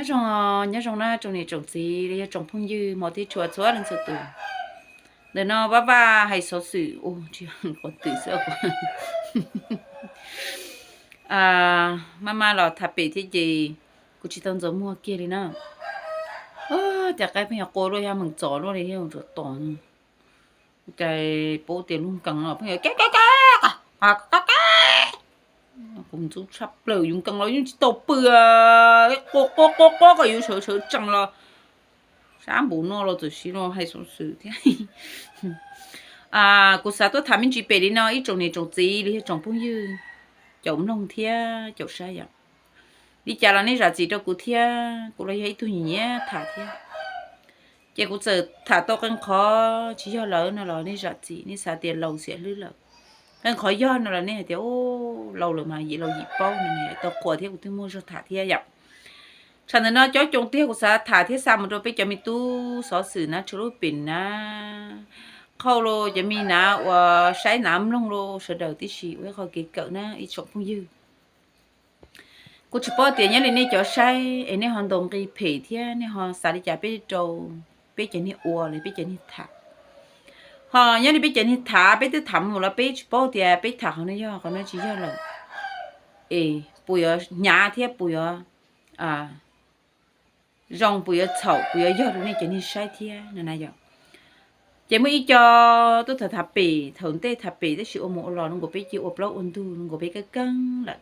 Nyob zoo, nyob zoo na tsoom niam tsoom txiv los yog tsoom phooj ywg hmov thiab tshua txhua leej txhua tus. Ntawm no Vaj Vaj hais xov xwm, tsis, qhov twg xwb, maj maj los tham pem thiab ces kuv tsis tau ntxuav muag kiag li na. Cas qaib pheej yuav qua luaj, yog meem txov luaj li thiab ua rau tom. Cas paub tias lub nkees los pheej yuav, kuv ntxub tshaj plaws, yus nkees los yeej tsis tau pw, qua qua qua qua kom yus sawv sawv tsees los sab npaum no los txawm siv los hais xov xwm thiab. Kuv xav tuaj tham me ntsis pem li no ib tsoom niam tsoom txiv los yog tsoom phooj ywg, caum mloog thiab caum saib yom. Li cas los nej zam txim rau kuv thiab, kuv los yog ib tug nyiam nyiam tham thiab. Ces kuv txawm tham tau qee qhov tsis yog lawm no los nej zam txim, nej xav tias laus xiam hlwb lawm. Qee qhov yog no los nej hais tias laus lawm mas yim laus yim paub no, tau qhuas thiab kuv twb muaj zog tham thiab yom. Tshaj ntawm no cov coom tiag kuv xav tham thiab xa mus rau peb cov me tub xov xwm na, tshua lub pem na, qhauj los cov me na uas saib na mloog los sawv daws tib si ua ib qho kev kawm na ib tsoom phooj ywg. Kuv tsis paub tias nyob li nej cov saib es nej ho ntaus nqi phem thiab nej ho xav li cas peb rau peb cov niag ua los peb cov niag tham. Ho nyob li peb cov niag tham peb twb tham mus los peb tsis paub tias peb tham qhov no yog qhov no tsis yog lawm, es puas yuav hnyav thiab puas yuav zoo, puas yuav txhaum, puas yuav yog rau nej cov niag saib thiab no na yom. Ces muaj ib co tuaj tham tham pem, thaum ntej tham pem tab sis ua mus ua los zoo nkaus peb cia ua plaub ua ntug, zoo nkaus peb keeb keeb lawm.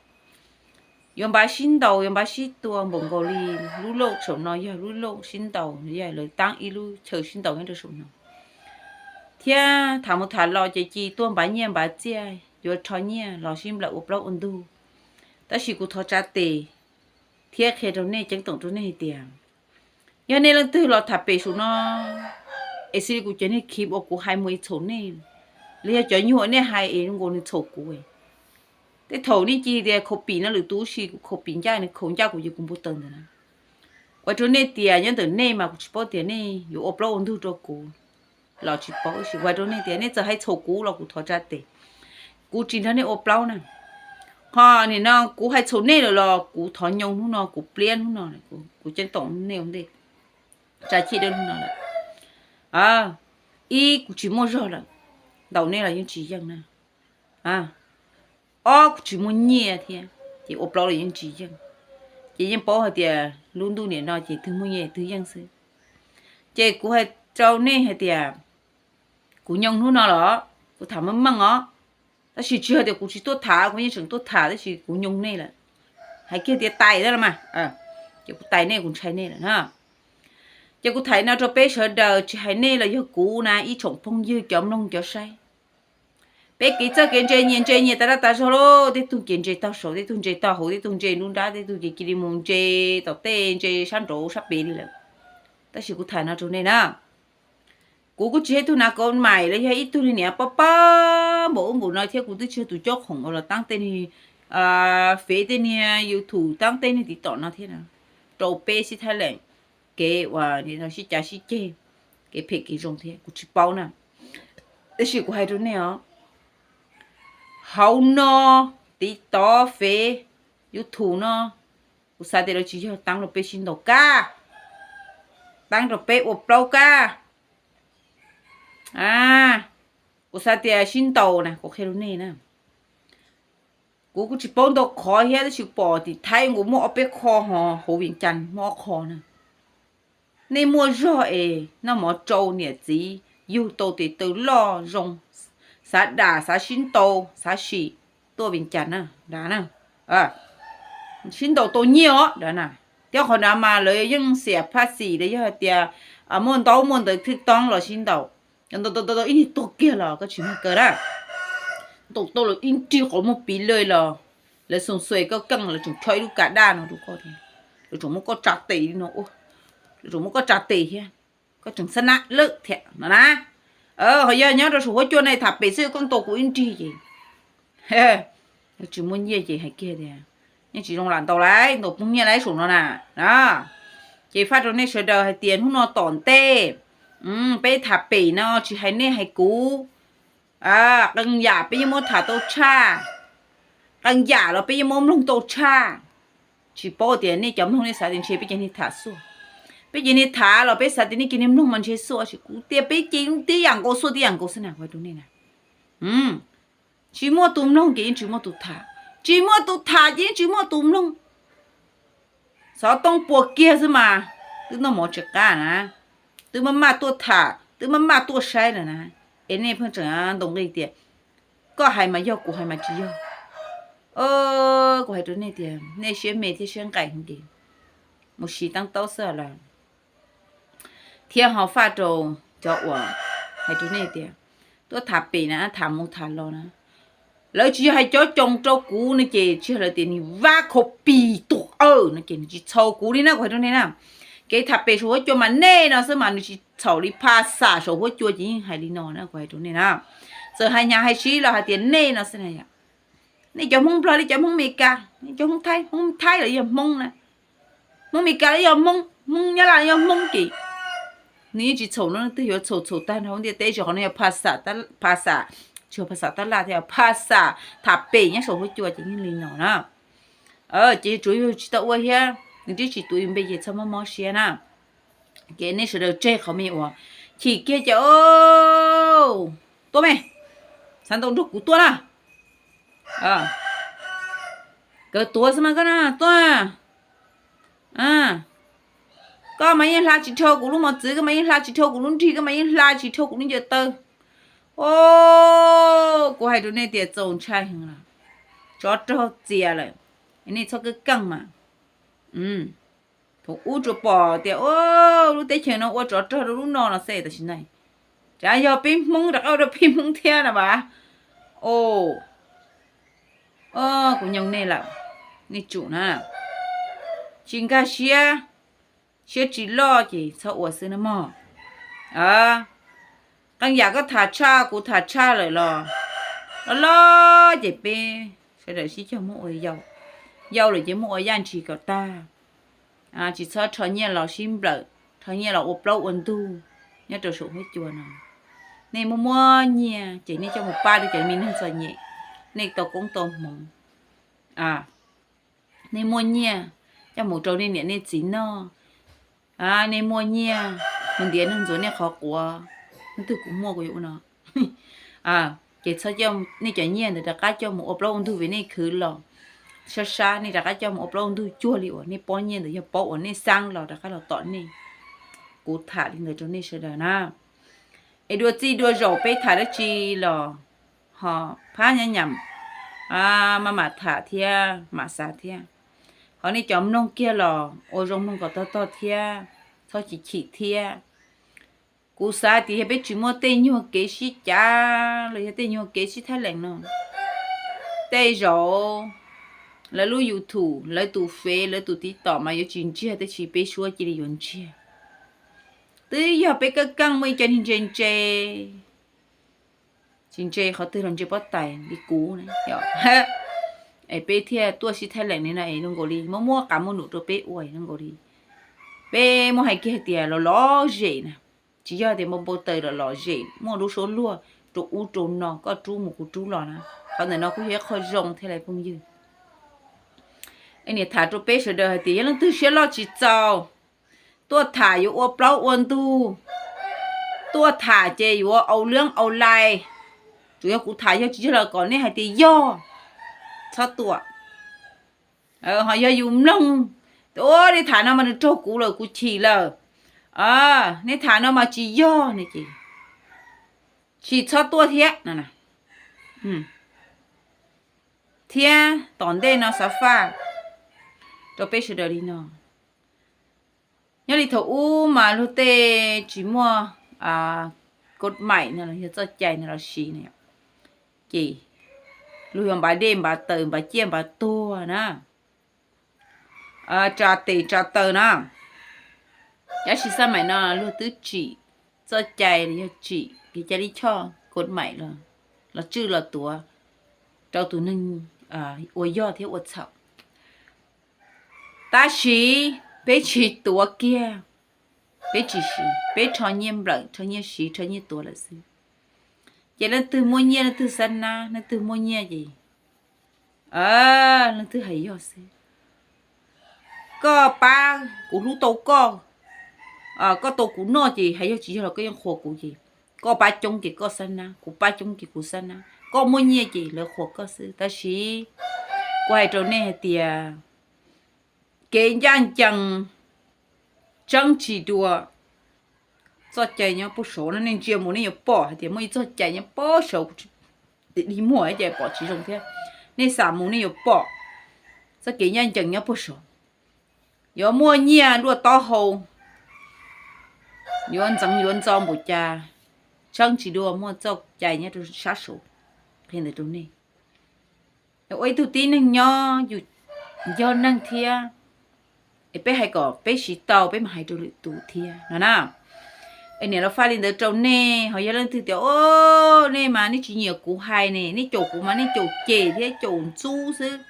Yuav npaj sib ntaus, yuav npaj sib tua npaum nkaus li lub lauj saum no yog lub lauj sib ntaus, yog lawv tab ib lub chaw sib ntaus nyob rau saum no thiab tham mus tham los ces cia tuaj npav nyiaj npav txiaj, yuav rho nyiaj los sib nplawm ua plaub ua ntug. Tab sis kuv thov tsa tes thiab qhia rau nej, ceeb toom rau nej hais tias yog nej leej twg los tham pem saum no es xws li kuv cov niag khib uas kuv hais mus es txhaum nej, los yog cov nyuag uas nej hais es zoo nkaus nws txhaum kuv, tej thaum nej cia tias khaus pim no lwm tus, tab sis kuv khaus pim ncaj, nws khaus ncaj kuv ces kuv npau taws ntawm na. Ua rau nej tias nyob ntawm nej mas kuv tsis paub tias nej yuav ua plaub ua ntug rau kuv los tsis paub, tab sis ua rau nej tias nej txawm hais txhaum kuv los kuv thov tsa tes, kuv tsis nrog nej ua plaub na. Ho nim no kuv hais txhaum nej lawm los kuv thov nyoo hnub no, kuv pliab hnub no, kuv ceeb toom nej ua ntej, tsa chij dawb hnub no lawm. Ib, kuv tsis muaj zog lawm, ntaus nej los yeej tsis yeej na. Ob, kuv tsis muaj nyiaj thiab, ces ua plaub los yeej tsis yeej. Ces yeej paub hais tias lub ntuj niam no ces twg muaj nyiaj twg yeej xwb. Ces kuv hais rau nej hais tias kuv nyoo hnub no los kuv tham meej meej os, tab sis tsis hais tias kuv tsis tuaj tham, kuv yeej tseem tuaj tham tab sis kuv nyoo nej lawm. Hais kiag tias tais thiab los mas, ces kuv tais nej, kuv ntshai nej lawm na. Ces kuv tham no rau peb sawv daws, tsis hais nej los yog kuv na, ib tsoom phooj ywg cov mloog cov saib. Peb kev txawj kev ntse nyias ntse nyias tas dab tas zog lauj, tej tug ces ntse tog saud, tej tug ntse tog hauv, tej tug ntse nruab nrab, tej tug ces cia li mus ntse tom tej, ntse sab nraud sab pem li lawm. Tab sis kuv tham no rau nej na, kuv kuj tsis yog ib tug nav kauv maim los yog ib tug li niam pob pob npaum ub npaum no thiab, kuv twb tsis yog tus cob khoom uas los taab tej niag fev, tej niag YouTube, taab tej niag TikTok no thiab na, rau peb sib thab leem kev uas sib cav sib ceg, kev phem kev zoo thiab kuv tsis paub na. Tab sis kuv hais rau nej os, hauv no, TikTok, fev, YouTube no, kuv xav tias lawv tsis yog taab rau peb sib ntaus kab, taab rau peb ua plaub kab. Kuv xav tias sib ntaus na, kuv qhia rau nej na, kuv kuj tsis paub ntau qhov thiab, tab sis pom tim Thaib nkaus muaj ob peb qho, ho hauv Vias Cas muaj ob qho na. Nej muaj zog es noj mov tsau niam txiv, yug tau tes taw loj zoo, xav dam xav sib ntaus xav sim, tuaj Vias Cas na, dav na, sib ntaus tau nyiaj os dav na. Thiab qhov dav mas lawv yeej xiam phaj xim los yog hais tias muaj ntaub muaj ntawv thwj toob los sib ntaus, ntaus tau ib niag tuag kiag los koj tsis mag kaw na. Ntaus tau lawm ib nrig qhov muag piv lawm los lawv xoo xuas koj keej, lawv tseem rho ib lub kas daj no rau koj thiab, lawv tseem muab koj tsa tes li no, lawv tseem muab koj tsa tes thiab, koj tseem xab nab lawm thiab no na. Ho yog nyob rau saum huab cua no tham pem xwb koj ntaus kuv ib nrig ces tsis muaj nyiaj ces hais kiag tias yeej tsis zoo lam ntaus lawm, ntaus poob nyiaj lawm saum no na. Ces faj rau nej sawv daws hais tias hnub no tom ntej peb tham pem no tsis hais nej hais kuv, qee yam peb yeej muab tham tau tshaj, qee yam los peb yeej muab mloog tau tshaj. Tsis paub tias nej cov mloog nej xav tias ntshe peb cov niag tham xuaj. Peb cov niag tham los peb xav tias nej cov niag mloog mas ntshe xuaj, tab sis kuv tias peb ces tib yam nkaus xuaj tib yam nkaus xwb na, kuv hais rau nej na. Tsis muaj tus mloog ces yeej tsis muaj tus tham, tsis muaj tus tham ces yeej tsis muaj tus mloog. Xov tooj puas kiag xwb mas twb noj mov tsis qab na, twb maj maj tuaj tham, twb maj maj tuaj saib lawm na. Es nej pheej tseem ntaus nqi tias koj hais mas yog, kuv hais mas tsis yog. Kuv hais rau nej tias nej siab me thiab siab nqaim heev ces mus siv teeb taub xwb lawm. Thiab ho faj rau cov uas hais rau nej tias tuaj tham pem na, tham mus tham los na, lawv tsis yog hais cov coos rau kuv no ces tsis yog lawv tias nws vab kho pis tuag aw no ces nws tsis txhaum kuv li na, kuv hais rau nej na. Kev tham pem saum huab cua mas nej no xwb mas nws tsis txhaum li, phas xam saum huab cua ces yeej hais li no na, kuv hais rau nej na. Txawm hais nyab hais sib los hais tias nej no xwb na yom. Nej cov Hmoob Nplog li, cov Hmoob Amelikas, nej cov Hmoob Thaib, Hmoob Thaib los yog Hmoob na, Hmoob Amelikas los yog Hmoob, Hmoob Nyab Laj los yog Hmoob ces nws yeej tsis txhaum no, leej twg yuav txhaum txhaum tag nrho ntiaj teb, tsis qhov no yog phas xam, phas xam, tsis yog phas xam tab laj thiab, phas xam tham pem nyob saum huab cua ces yeej li no na. Ces tsuav yus tsis tau ua thiab nws twb tsis tuav yus npe ces txhob mob mob siab na. Ces nej sawv daws tseg qhov me uas chim kiag ces tuaj me, xav ntaus nrog kuv tuaj na. Kawg tuav xwb mas koj na, tuaj. Koj mas yeej hla tsis dhau kuv lub mos txwv, koj mas yeej hla tsis dhau kuv lub nrig, koj mas yeej hla tsis dhau kuv lub ncaws taw. Kuv hais rau nej tias txaus ntshai heev lawm, tsov raug txias lawm, nej txhob kawg keej mas. Thaum ub tsuas pom tias lub teb chaws no ua tsov raug rau lub no no xwb, tam sim no cas yog peb Hmoob rov qab ua rau peb Hmoob thiab no mas. Kuv nyob nej lawm, nej tsum na, tsis nkag siab, siab tsis loj ces txhob ua xwb na mog. Qee yam koj tham tshaj kuv tham tshaj lawm los, los los ces peb sawv daws sib cog muab ua yau, yau lawm ces muab ua yaj ntshis kom tag. Tsis txhob rho nyiaj los sib nplawm, rho nyiaj los ua plaub ua ntug nyob rau saum huab cua no. Nej muaj muaj nyiaj ces nej coj mus pab rau cov me neeg txom nyem, nej tau koob tau hmoov. Nej muaj nyiaj coj mus rau nej niam nej txiv noj, nej muaj nyiaj mus ntiav neeg ntxuav nej qhov quav, leej twg kuv muaj kuv yuav ua no. Ces txhob coj nej cov nyiaj ntawd rov qab coj mus ua plaub ua ntug vim nej khwv los sab sab, nej rov qab coj mus ua plaub ua ntug cuag li uas nej pob nyiaj ntawd yog pob uas nej xab los rov qab los tom nej. Kuv tham li ntawd rau nej sawv daws na. Es dua txij dua zaum peb tham dab tsi los ho phab nyab nyam, maj mam tham thiab mam xav thiab. Ho nej cov mloog kiag los ua zoo mloog kom tog tog thiab, txhob chim chim thiab. Kuv xav tias yog peb tsis muaj tej nyuag kev sib cav los yog tej nyuag kev sib thab lees no, tej zaum lawv lub YouTube, lawv tus Fev, lawv tus TikTok mas yuav tsis ntsiag, tab sis peb suab cia li yuav ntsiag. Twb yog peb keej keej muaj ib co niag ntse ntse, tsis ntse qhov twg los ntse pob tais li kuv na, es peb thiaj tuaj sib thab lees li no es zoo nkaus li muab muab qab muab num rau peb ua zoo nkaus li peb muab hais kiag tias los lom zem na, tsis yog tias npau npau taws los lom zem muaj lub suab luag rau ub rau no, koj rub mus kuv rub los na. Qhov ntawm no kuj yog ib qho zoo thiab lawm phooj ywg. Es niam tham rau peb sawv daws hais tias yog leej twg siab loj tsis txaus, tuaj tham yuav ua plaub ua ntug, tuaj tham ces yuav au leeb au lai. Tsuas yog kuv tham yog tsis yog los kom nej hais tias yog, txhob tuaj. Ho yog yus mloog, ua nej tham no mas nws raug kuv lawm, kuv chim lawm, nej tham no mas tsis yog ne ces tsis txhob tuaj thiab. Thiab tom ntej no xav faj rau peb sawv daws li no. Nyob li thaum ub mas luag tej tsis muaj kod maim no los yog txoj cai no los siv na, ces luag yuav npav dej npav taws npav ciaj npav tuag na, tsa tes tsa taw na. Tab sis xab maim no luag twb tsim txoj cai los yog tsim kev cai lij choj kod maim los tswj los tuav rau tus neeg ua yog thiab ua txhaum. Tab sis peb tsis tuav kiag, peb tsis siv, peb rho nyiaj nplawm, rho nyiaj siv, rho nyiaj tuav lawm xwb. Ces leej twg muaj nyiaj leej twg xab nab, leej twg muaj nyiaj ces leej twg hais yog xwb. koj pab kuv hlub tau koj, koj tau kuv noj ces hais yog tsis yog los koj yeej qhuas kuv ces, koj pab coob ces koj xab nab, kuv pab coob ces kuv xab nab, koj muaj nyiaj ces lawv qhuas koj xwb. Tab sis kuv hais rau nej hais tias kev ncaj ncees tseeb tsis dua, txoj cai nyob puag saud no nej ntsia mus nej yuav pom hais tias muaj ib txoj cai nyob puag saud, dig muag ces pom tsis zoo thiab. Nej xam mus nej yuav pom txoj kev ncaj ncees nyob puag saud. Yuav muaj nyiaj luaj taub hau, yuav ntxeev yuav ntxo npaum cas, tseeb tsis dua muaj txoj cai nyob rau sab saud qhia ntawd rau nej. Ua ib tug tib neeg nyob yus yog neeg thiab, es peb hais kom peb siv tau peb mam hais rau lwm tus thiab no na. Es niam los faj li ntawd rau nej, ho yog leej twg tias, o, nej mas nej tsis nyiam kuv hais ne, nej caum kuv mas nej caum cem thiab caum ntxub xwb.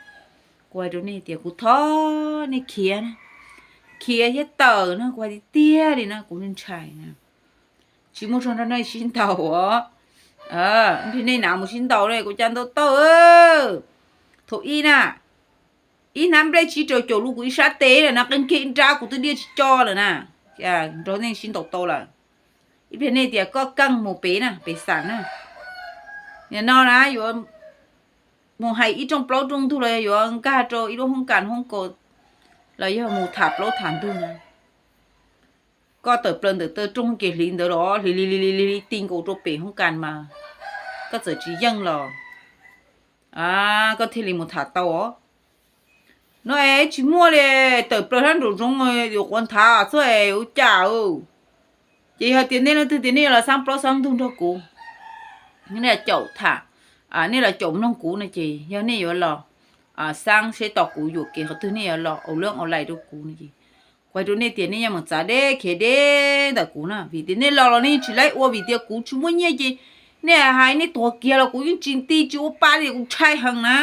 Kuv hais rau nej tias kuv thov nej khiav na, khiav thiab tawm na, kuv hais tiag tiag li na, kuv ntshai na. Tsis muaj zog nrog nej sib ntaus os. Ib pliag nej nav mus sib ntaus ne, kuv cas ntaus tau. Thaum ub na, ib hnab nplej tsib rau caum lub kuv ib sab tes lawm na, qee kiag ib nrab kuv twb diaj tsis co lawm na. Nrog nej sib ntaus tau lawm. Ib pliag nej tias koj keej mus pem na, pem xam na. Nim no na yuav mus hais ib rooj plaub rooj ntug los yog yuav nkag rau ib lub hoob kas hoob kaus los yog mus tham plaub tham ntug na, koj tawm plaws ntawm taw rooj kev hliv ntawd los hliv hliv hliv hliv ti nkaus rau pem hoob kas mas koj txawm tsis yeej los koj thiaj li mus tham tau os. No es tsis muaj li, tawm plaws sab nraum zoov yuav quav nthav xwb es ua cas. Ces yog tias nej leej twg tias nej yuav los xab plaub xab ntug nrog kuv, nej los caum tham, nej los caum mloog kuv no ces yog nej yuav los xab seb tos kuv yuam kev qhov twg nej yuav los au leej au lais rau kuv no ces kuv hais rau nej tias nej yeej mus txav deb khiav deb ntawm kuv na, vim tias nej los los nej yeej tsis laib ua, vim tias kuv tsis muaj nyiaj ces nej hais nej tuag kiag los kuv yeej tsis nti tsis ua pa li, kuv ntshai heev na.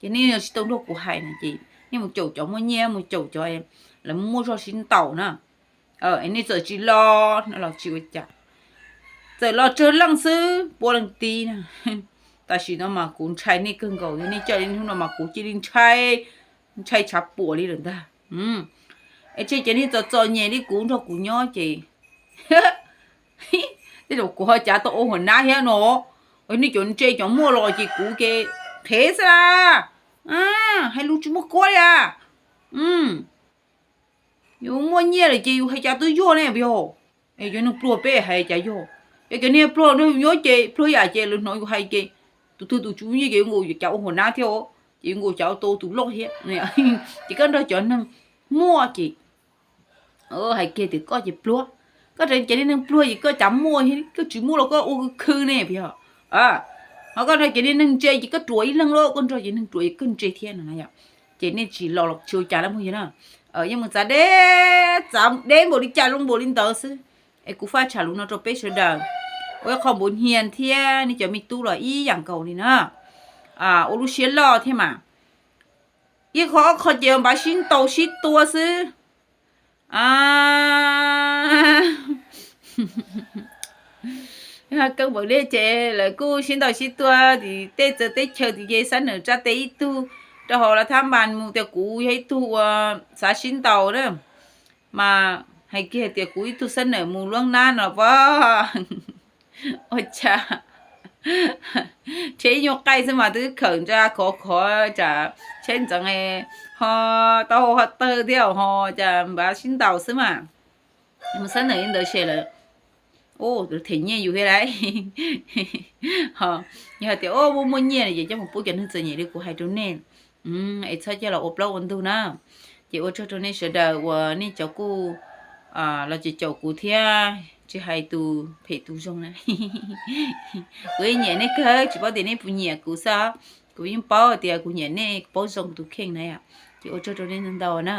Ces nej tsis tau nrog kuv hais na ces nej mus caum cov muaj nyiaj, mus caum cov lawv muaj zog sib ntaus na. Nej txawm tsis los no los tsis ua cas, txawm los tsawg leej xwb puav leej tib na. Tam sim no mas kuv ntshai nej kawg nkaus, yog nej coj li hnub no mas kuv cia li ntshai, ntshai tshav puam li lawm ntag. Es tseg ces nej txom txom nyem li kuv nrog kuv nyob ces tej zaum kuv ho cav tau ua huam nab thiab no. Nej cov ntse cov muaj los ces kuv ces qhev xwb la, hais lus tsis muaj kuab li a. Yus muaj nyiaj lawm ces yus hais cas twb yuag ne puas yog? Es cov neeg pluag peb hais cas yog? Yog cov niag pluag nrog yus nyob ces pluag yam ces lawv hnov yus hais ces tus twg tus tsis muaj nyiaj ces yuav nkaus cav ua huam nab thiab, ces yuav nkaus cav ua tau tus loj thiab. Ces koj nrog cov neeg muaj ces hais kiag tias koj ces pluag, koj raws cov niag neeg pluag ces koj cav muaj, koj tsis muaj los koj ua khw khw ne puas yog? Ho koj nrog cov niag neeg ntse ces koj ruam ib leeg lauj, koj nrog cov neeg ruam ces koj ntse thiab no. Ces nej tsis los los tsis ua cas na phooj ywg na. Yeej mus txav deb, txav deb npaum li cas zoo npaum li ntawd xwb. Es kuv faj tsham lus no rau peb sawv daws, ua ib qho npaum nyias thiab nej cov me tub los ib yam nkaus li na. Ua lub siab loj thiab mas, ib qho ob qho ces npav sib ntaus sib tua xwb. Keeb npaum li ces lawv kuj sib ntaus sib tua tim tej txawv teb chaws tim ces xab nawm tsa tes ib tug rau hauv lav thab npas mus tias kuv yog ib tug uas xav sib ntaus na. Mas hais kiag tias kuv ib tug xab nawm mus luab nab no pab ua cas, tsheb nyuag qaij xwb mas twb khawm nra khov khov tsam tsheb ntxeev, ho taub hau ho tawg thiab ho cas npav sib ntaus xwb mas. Mus xab nawm li ntawd ces lawv them nyiaj yus thiab lauj. Yog hais tias muaj muaj nyiaj ces coj mus pub cov neeg txom nyem li kuv hais rau nej, es txhob coj los ua plaub ua ntug na. Ces ua tsaug rau nej sawv daws uas nej cov kuj los caum caum kuv thiab tsis hais tus phem tus zoo na. Kuv yeej nyiam nej kawg, tsis paub tias nej puas nyiam kuv xwb, kuv yeej paub tias kuv nyiam nej, kuv paub zoo kuv tus kheej na. Ces ua tsaug rau nej ntau ntau na.